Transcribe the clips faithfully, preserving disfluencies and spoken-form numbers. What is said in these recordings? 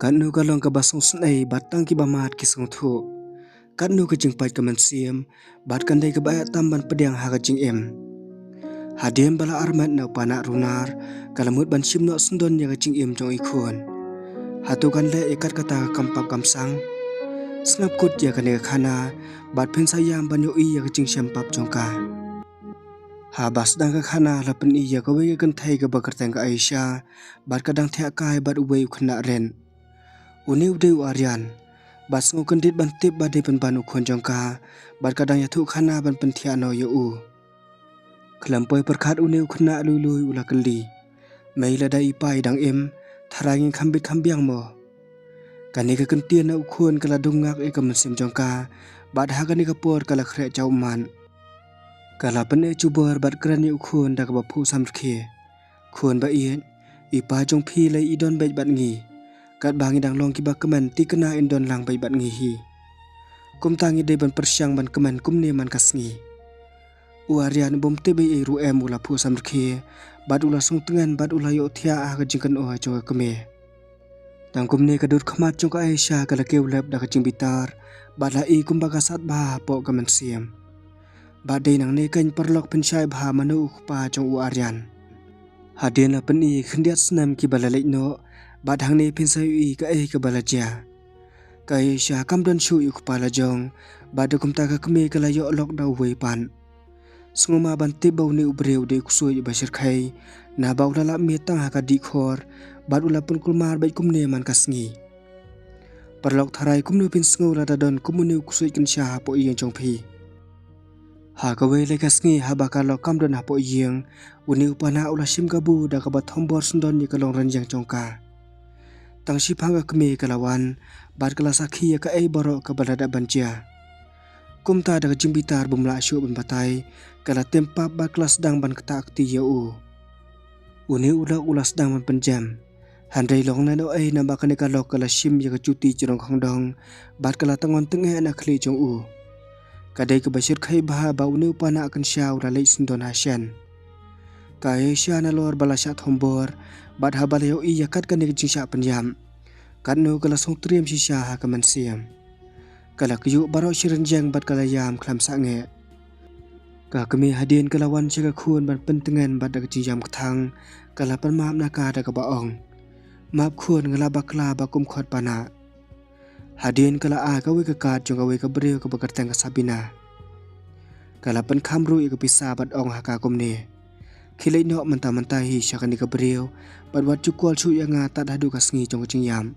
Katno ka long kaba sngewsynei bad tang kiba mad ki sngewthuh. Katno ka jingpait ka mynsiem bad kan dei kaba eh tam ban pdiang ha ka jingim. Hadien ba la armet na u Panah Runar, ka la mut ban shim noh syndon ïa ka jingim jong i khun. Hato kan leh ïa kat kata ka kam pap kam sang? Sngap kut ïa kane ka khana bad phin sa ïam ban ïohi ïa ka jingshem pap jong ka. Haba sdang ka khana la pyni ïa kawei ka kynthei kaba kyrteng ka Aisha bad ka dang thiah kai bad uwei u khynnah rit. Une u dei u Aryan. Bad sngew kyndit ban tip ba dei pynban u khun jong ka bad ka dang ïathuh khana ban pynthiah noh ïa u. Khlem poi pyrkhat une u khynnah lui lui u la kylli, mei lada i pa i dang im, tharai ngin kham bit kham biang mo? Kane ka kyntien na u khun ka la dung ngak ïa ka mynsiem jong ka bad ha kane ka por ka la khreh jawman. Ka la pyneh jubor bad kren ïa u khun da kaba phuh samrkhie. Khun ba ïeit, i pa jong phi lei i don beit bad ngi. Katba ngi dang long kiba kmen, thikna in don lang beit bad ngi hi. Kumta ngi dei ban pyrshang ban kmen kumne man ka sngi. U Aryan u bym tip ei ei ruh em u la phuh samrkhie bad u la sngewtngen bad u la ïohthiah ha ka jingkynnoh jong ka kmie. Tang kumne ka dur khmat jong ka Aisha ka la kiew lep da ka jingbitar bad la i kumba ka sat bha hapoh ka mynsiem. Bad dei nangne keiñ paralok phin shai bha mano u kpa jong u Aryan. Hadien la pyni khyndiat snem kiba la leit noh bad hangne phin sa ïohi kaei kaba la jia. Ka Aisha kam don shuh ïa u kpa la jong bad da kumta ka kmie ka la ïoh lok da uwei pat. Sngewma ban tip ba une u briew u dei u ksuid uba shyrkhei, naba u la lap miet tang ha ka dih khor bad u la pynkulmar beit kumne man ka sngi. Paralok, tharai kumno phin sngew lada don kum une u ksuid kynsha hapoh ïing jong phi? Ha kawei lai ka sngi haba ka lok kam don hapoh ïing, une u Panah u la shim kabu da kaba thombor syndon ïa ka longrynïeng jong ka. Tang shiphang ka kmie ka la wan bad ka la sakhi ïa kaei baroh kaba la dep ban jia. Kumta da ka jingbitar bym lah shuh ban batai, ka la tim pap bad ka la sdang ban ktah kti ïa u. Une u lok u la sdang ban pynjem. Hynrei long nano ei naba kane ka lok ka la shim ïa ka juti jrong khongdong bad ka la tngon tyngeh na khlieh jong u. Ka dei kaba shyrkhei bha ba une u Panah kynsha u la leit syndon ha shen. Ka Aisha nalor ba la shah thombor bad haba la ïohi ïa kat kane ka jingshah pynïap, katno ka la sngewtriem shisha ha ka mynsiem. Ka la kyiuh baroh shi rynïeng bad ka la ïam khlem sangeh. Ka kmie hadien ka la wan sha ka khun ban pyntngen bad da ka jingïam kthang ka la pynmap na ka da kaba ong, "Map khun, nga la bakla ba kum khot Panah." Hadien ka la ai kawei ka kad jong kawei ka briew kaba kyrteng ka Sabina. Ka la pynkham ruh ïa ka pisa bad ong ha ka kumne, "Khie leit noh mynta mynta hi sha kane ka briew bad wat ju call shuh ïa nga tad haduh ka sngi jong ka jingïap."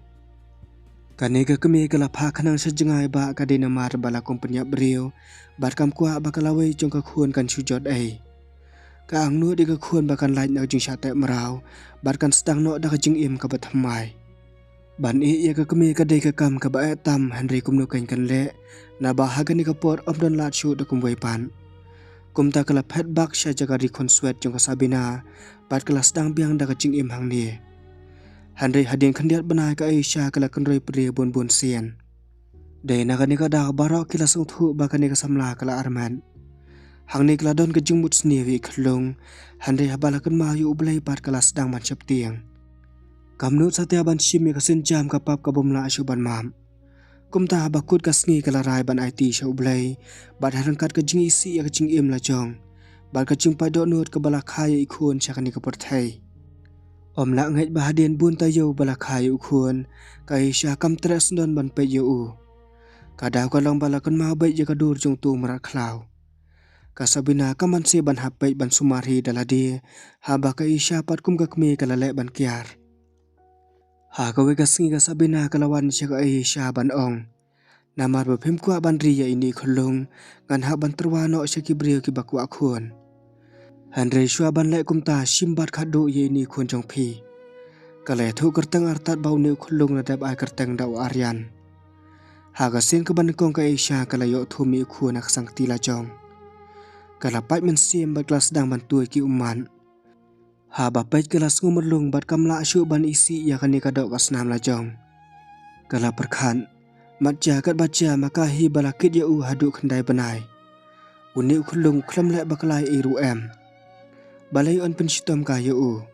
Kane ka kmie ka la phah khnang sha jngai ba ka dei namar ba la kum pynïap briew bad kam kwah ba ka lawei jong ka khun kan shu jot ei. Ka angnud ïa ka khun ba kan lait na ka jingshah teh mraw bad kan sdang noh da ka jingim kaba thymmai. Ban ïeh ïa ka kmie ka dei ka kam kaba eh tam, hynrei kumno kan kan leh, naba ha kane ka por ym don lad shuh da kumwei pat. Kumta ka la phet bak sha jaka ri khun swet jong ka Sabina bad ka la sdang biang da ka jingim hangne. Hynrei hadien khyndiat bnai ka Aisha ka la kynroi pyrthei bun bun sien. Dei na kane ka daw baroh ki la sngewthuh ba kane ka samla ka la armet. Hangne ka la don ka jingmut sniew ïa i khyllung, hynrei haba la kynmaw ïa U Blei pat ka la sdang ban sheptieng. Kam nud satia ban shim ïa ka sienjam ka pap ka bym lah shuh ban map. Kumta haba kut ka sngi ka la rai ban aiti sha U Blei bad ha ryngkat ka jingisih ïa ka jingim la jong bad ka jingpait dohnud kaba la kha ïa i khun sha kane ka pyrthei. Ym lah ngeit ba hadien bun taïew ba la kha ïa u khun, ka Aisha kam treh syndon ban peit ïa u. Ka daw ka long ba la kynmaw beit ïa ka dur jong uto u mrad khlaw. Ka Sabina kam banse ban hap peit ban sumar hi da lade, haba ka Aisha pat kum ka kmie ka la leh ban kiar. Ha kawei ka sngi ka Sabina ka la wan sha ka Aisha ban ong, "Namar ba phim kwah ban ri ïa ine i khyllung, ngan hap ban tyrwa noh sha ki briew kiba kwah khun. Hynrei shuwa ban leh kumta, shim bat khatduh ïa ine i khun jong phi." Ka la ïathuh kyrteng artat ba une u khyllung la dep ai kyrteng da u Aryan. Ha ka sien kaba nyngkong ka Aisha ka la ïoh thum ïa u khun ha ka sangkti la jong. Ka la pait mynsiem bad ka la sdang ban tuid ki ummat. Haba peit ka la sngew murlung bad kam lah shuh ban isih ïa kane ka doh ka snam la jong. Ka la pyrkhat, "Mat ja katba ja ma ka hi ba la kit ïa u haduh khyndai bnai. Une u khyllung u khlem leh bakla ei ruh em. Balei yn pynshitom ka ïa u?"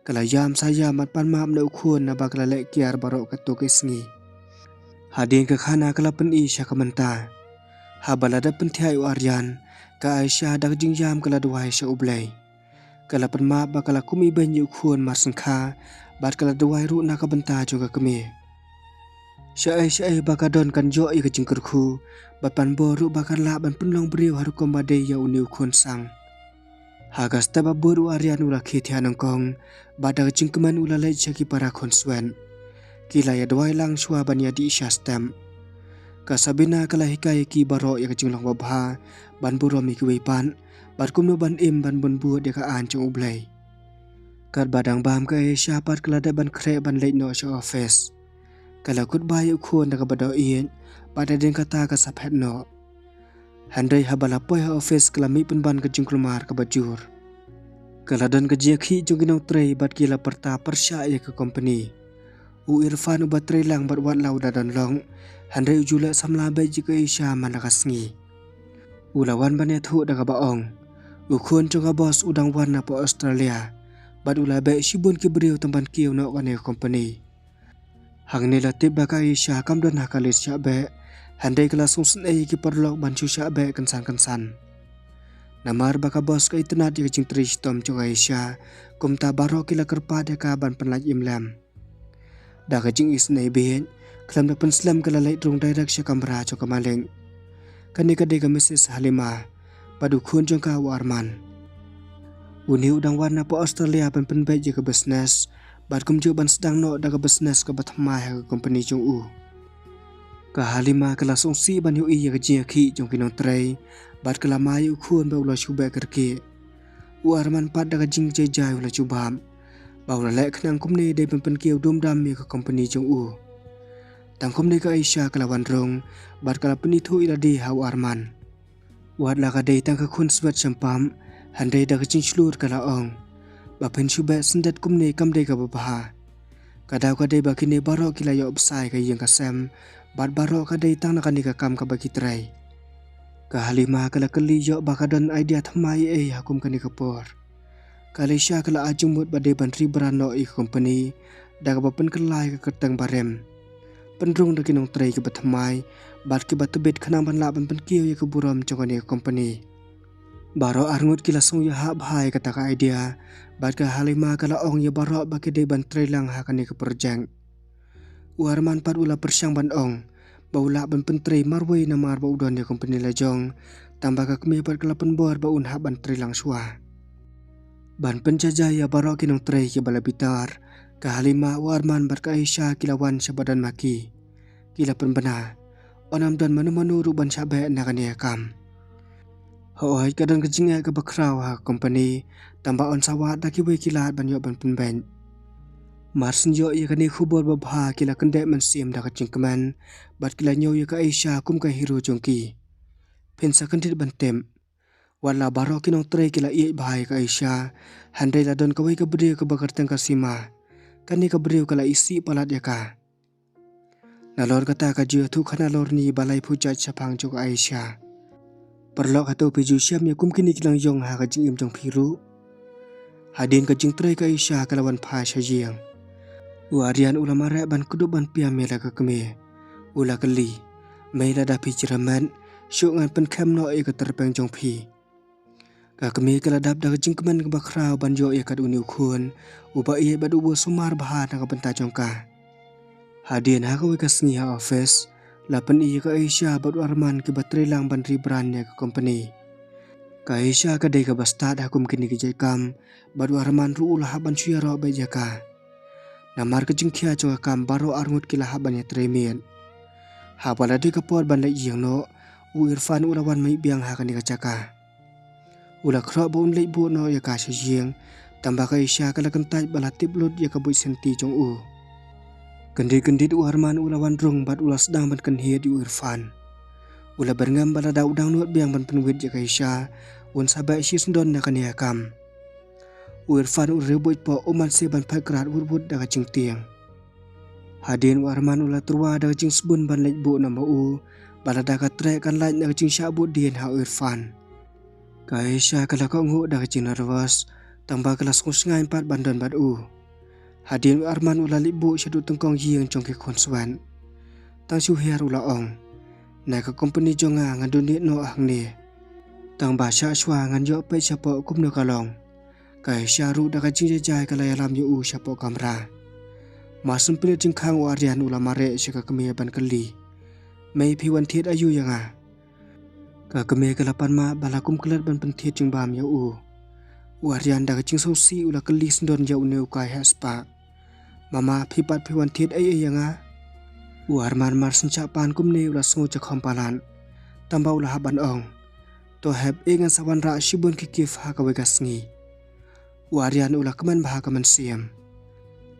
Ka la ïam sa ïam bad pan map na u khun naba ka la leh kiar baroh katto ki sngi. Hadien ka khana ka la pyni sha ka mynta. Haba la dep pynthiah u Aryan, ka Aisha da ka jingïam ka la duwai sha U Blei. Ka la pan map ba ka la kum ibeiñ ïa u khun mar sngewkha bad ka la duwai ruh na ka bynta jong ka kmie. Shaei shaei ba ka don kan ïoh ïa ka jingkyrkhu bad pan bor ruh ba kan lah ban pynlong briew ha rukom ba dei ïa une u khun sang. Ha ka step ba bud u Aryan u la khie thiah nyngkong bad da ka jingkmen u la leit sha ki para khun swet. Ki la ïa duwai lang shuwa ban ïa dih sha step. Ka Sabina ka la hikai ïa ki baroh ïa ka jinglong babha ban burom ïa kiwei pat bad kumno ban im ban bun bud ïa ka aiñ jong U Blei. Katba dang bam ka Aisha pat ka la dep ban khreh ban leit noh sha office. Ka la kut bha ïa u khun da kaba doh ïeit bad hadien kata ka sa phet noh. Hynrei haba la poi ha office ka la mih pynban ka jingkulmar kaba jur. Ka la don ka jingïakhih jong ki nongtrei bad ki la pyrta pyrshah ïa ka company. U Irfan uba trei lang bad wat la u da don long, hynrei u ju leh samla beit ïa ka Aisha man la ka sngi. U la wan ban ïathuh da kaba ong, u khun jong ka boss u dang wan na pdeng Australia bad u la beh shibun ki briew tang ban kiew noh kane ka company. Hangne la tip ba ka Aisha kam don ha ka list shah beh, hynrei ka la sngewsynei ïa ki paralok ban shu shah beh kynsan kynsan. Namar ba ka boss ka itynnad ïa ka jingtrei shitom jong ka Aisha, kumta baroh ki la kyrpad ïa ka ban pynlait im lem. Da ka jingisynei bieit, khlem da pynslem ka la leit rung direct sha kamra jong ka malik. Kane ka dei ka Mrs Halima bad u khun jong ka u Arman. Une u dang wan na pdeng Australia ban pynbeit ïa ka business bad kumjuh ban sdang noh da ka business kaba thymmai ha ka company jong u. Ka Halima ka la sngewsih ban ïohi ïa ka jingïakhih jong ki nongtrei bad ka la mai ïa u khun ba u la shu beh kyrkieh. U Arman pat da ka jingjai jai u la jubab ba u la leh khnang kumne dei ban pynkiew dum dam ïa ka company jong u. Tang kumne ka Aisha ka la wan rung bad ka la pynithuh ïa lade ha u Arman. Wat la ka dei tang ka khun swet shempam, hynrei da ka jingshlur ka la ong ba phin shu beh syndet kumne kam dei kaba bha. Ka daw ka dei ba kine baroh ki la ïoh bsa ïa ka ïing ka sem bad baroh ka dei tang na kane ka kam kaba ki trei. Ka Halima ka la kylli ïoh ba ka don idea thymmai ei ha kum kane ka por. Ka Aisha ka la ai jingmut ba dei ban rebrand noh ïa ka company da kaba pynkylla ïa ka kyrteng barim, pynrung da ki nongtrei kiba thymmai bad kiba tbit khnang ban lah ban pynkiew ïa ka burom jong kane ka company. Baroh arngut ki la sngew ïahap bha ïa kata ka idea bad ka Halima ka la ong ïa baroh ba ki dei ban trei lang ha kane ka project. U Arman pat u la pyrshang ban ong ba u lah ban pyntrei marwei namar ba u don ïa ka company la jong, tangba ka kmie pat ka la pynbor ba un hap ban trei lang shuwa. Ban pynjaja ïa baroh ki nongtrei kiba la bitar, ka Halima, u Arman bad ka Aisha ki la wan sha ba don ma ki. Ki la pynbna, un ym don mano mano ruh ban shah beh na kane ka kam. Hooid, ka don ka jingeh kaba khraw ha ka company, tangba un sa wad da kiwei ki lad ban ïoh ban pynbeit. Mar syn ïoh ïa kane ka khubor babha ki la kyndeh mynsiem da ka jingkmen bad ki la ñiew ïa ka Aisha kum ka hero jong ki. Phin sa kyndit ban tip, wat la baroh ki nongtrei ki la ïeit bha ïa ka Aisha, hynrei la don kawei ka briew kaba kyrteng ka Sima. Kane ka briew ka la isih palat ïa ka. Nalor kata ka ju ïathuh khana lorni ba lai phew jait shaphang jong ka Aisha. Paralok, hato phi ju shem ïa kum kine ki long ïong ha ka jingim jong phi ruh? Hadien ka jingtrei ka Aisha ka la wan phai sha ïing. U Aryan u la mareh ban kdup ban piam ïa la ka kmie. U la kylli, mei, lada phi jyrmet, shu ngan pynkhem noh ïa ka tyrpeng jong phi. Ka kmie ka la dap da ka jingkmen kaba khraw ban ïoh ïa kat une u khun uba ïeit bad uba sumar bha na ka bynta jong ka. Hadien ha kawei ka sngi ha office, la pyni ïa ka Aisha bad u Arman kiba trei lang ban rebrand ïa ka company. Ka Aisha ka dei kaba stad ha kum kine ki jait kam bad u Arman ruh u la hap ban shu ïaroh beit ïa ka. Namar ka jingkhia jong ka kam, baroh arngut ki la hap ban ïatrei miet. Haba la dei ka por ban leit ïing noh, u Irfan u la wan mih biang ha kane ka jaka. U la khroh ba un leit buh noh ïa ka sha ïing, tangba ka Aisha ka la kyntait ba la tip lut ïa ka buit senti jong u. Kyndit kyndit u Arman u la wan rung bad u la sdang ban kynhied ïa u Irfan. U la byrngem ba lada u dang nud biang ban pynwit ïa ka Aisha, un sa beh shisyndon na kane ka kam. U Irfan u riewbuit poh, u man se ban phet krad wut wut da ka jingtieng. Hadien u Arman u la tyrwa da ka jingsbun ban leit buh noh ma u, ba lada ka treh kan lait na ka jingshah buddien ha u Irfan. Ka Aisha ka la kohnguh da ka jingnervous, Tang ba ka la sngewsngaiñ pat ban don bad u. Hadien u Arman u la leit buh shaduh tyngkong ïing jong ki khun swet. Tang shu hiar u la ong, na ka kompani jong nga ngan donate noh hangne. Tang ba shah shuwa ngan ïoh peit shapoh kumno ka long. Ka Aisha ruh da ka jingjai jai ka la ïalam ïa u shapoh kamra. Mar shu pynlut jingkhang u Aryan u la mareh sha ka kmie ban kylli, mei phi wan thied aïu ïa nga? Ka kmie ka la pan map ba la kum klet ban pynthied jingbam ïa u. U Aryan da ka jingsngewsih u la kylli sngewdon ïa une u kai heh spah, mama phi pat phi wan thied ei ei ïa nga? U Arman mar shu shah pan kumne u la sngew jakhom palat. Tang ba u la hap ban ong, to hep eh ngan sa wanrah shibun ki gift ha kawei ka sngi. U Aryan u la kmen bha ha ka mynsiem.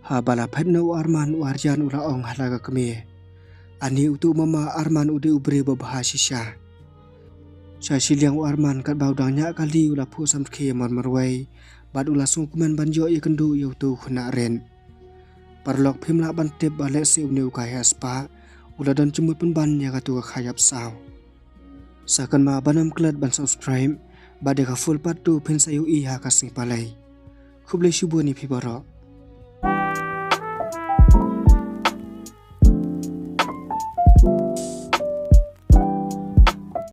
Haba la phet noh u Arman u Aryan u la ong ha la ka kmie, ani utu u mama Arman u dei u briew ba bha shisha. Sha shiliang u Arman katba u dang ñiah kali u la phuh samrkhie marmarwei bad u la sngewkmen ban ïoh ïakynduh ïa utu u khynnah rit. Paralok phim lah ban tip ba lehse une u kai heh spah u la don jingmut pynban ïa katu ka khaïap saw. Sa kynmaw ban ym klet ban subscribe bad ïa ka full part two phin sa ïohi ha ka sngi palei. Khublei shibun ïa phi baroh.